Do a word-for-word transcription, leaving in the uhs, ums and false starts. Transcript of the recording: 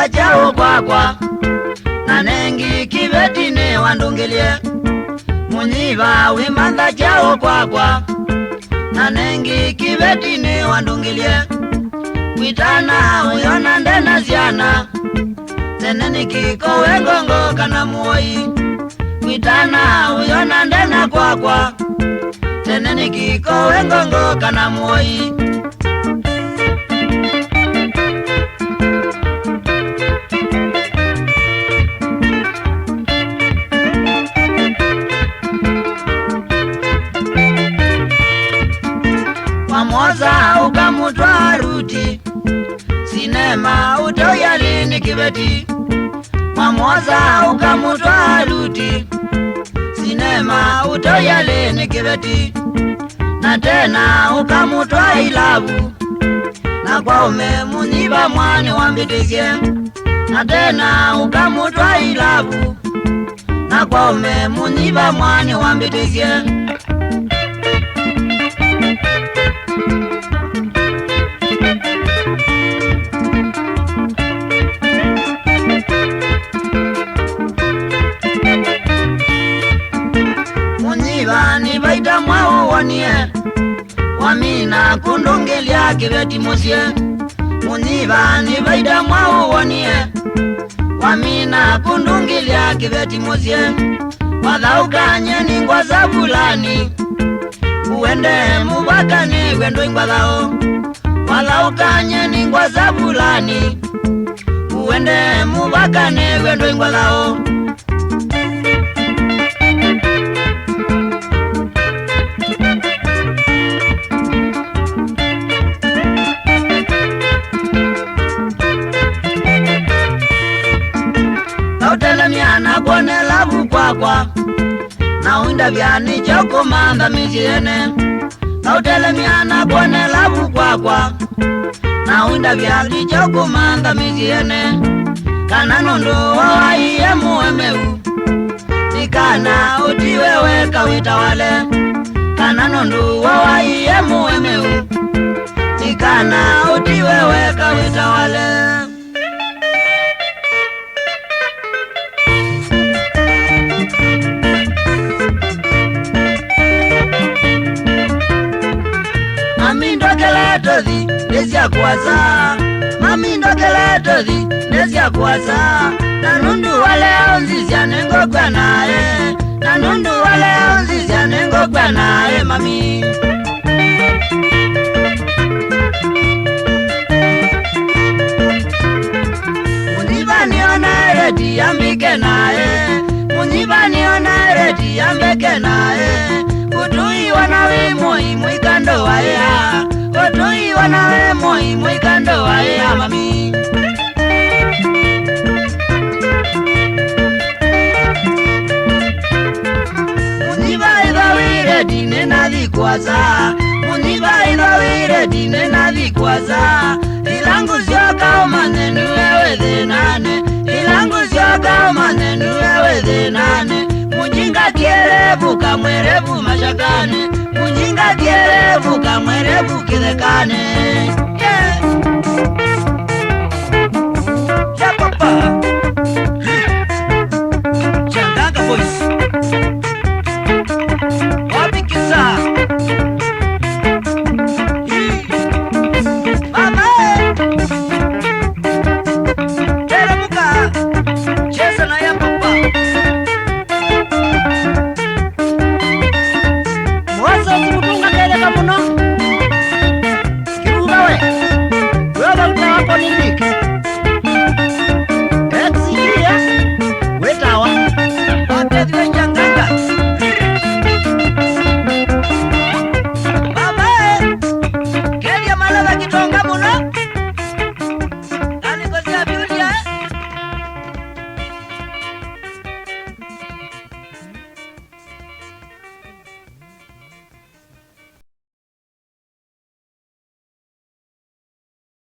kyaũ kwakwa, na nengi kĩveti nĩwandũngĩlye. Mũnyiva wĩmantha kyaũ kwakwa, na nengi kĩveti nĩwandũngĩlye. Wĩtana ũyona ndena syana, tene nĩ kĩko we ngongo kana mũoi. Wĩtana ũyona ndena kwakwa, tene nĩ kĩko we ngongo kana mũoi. Wamwosa ũkamũtwaa Ruti, sinema ũtauya lĩ nĩ kĩveti. Wamwosa ũkamũtwaa Ruti, sinema ũtauya lĩ nĩ kĩveti. Na tena ũkamũtwaa Ilavu, na kwa ũme Mũnyiva mwa nĩwambĩtĩsye. Na tena ũkamũtwaa Ilavu, na kwa ũme Mũnyiva mwa nĩwambĩtĩsye. Mũnyiva nĩ vaita mwaũ wonie, wamina kũndũngĩlya kĩveti mũsyĩ. Mũnyiva nĩ vaita mwaũ wonie, wamina kũndũngĩlya kĩveti mũsyĩ. Wathaũka nyeni ngwasa vulani, uende mũvaka nĩw'e ndũingwa thaũ. Wathaũka nyeni ngwasa vulani, uende mũvaka nĩw'e ndũingwa thaũ. Thaũtelemya na kwone lavu kwakwa, na ũindavya nĩkyo kũmantha mĩsyĩ ene. Thaũtelemya na kwone lavu kwakwa, na ũindavya nĩkyo kũmantha mĩsyĩ ene. Kana nũndũ wawaie mũemeu, tikana ũtiwe weka wĩtawale. Kana nũndũ wawaie mũemeu, tikana ũtiwe weka wĩtawale. Mami ndokele tothi, nĩ sya kũasa. Mami ndokele tothi, nĩ sya kũasa. Na nũndũ wa leo nzisya nĩngũkw'a naĩ. Na nũndũ wa leo nzisya nĩngũkw'a naĩ, mami. Mũnyiva nĩona ereti ambĩke naĩ. Mũnyiva nĩona ereti ambĩke naĩ. Ũtũi wana wĩ mũi mũikando waĩa. Ũtũi wana wĩ mũi mũikando waĩa, mami. Mũnyiva ĩtha wĩreti nĩnathi kũasa. Mũnyiva ĩtha wĩreti nĩnathi kũasa. Ĩla ngũsyoka ũmanye nĩwe wĩ thĩnanĩ. Ĩla ngũsyoka ũmanye nĩwe wĩ thĩnanĩ. Mũjinga kĩerevu kamwerevu mashakani. Mũjinga kĩerevu kamwerevu kĩthekanĩ. Yeah. Yeah, papa. Changanga Boys. Wapi kisa? Hii. Mama, eh. Teremuka. Cheza na ya papa. Moses Mutunga, tetheka mũno. Kiuga we. Wewe uta wako ni Nick.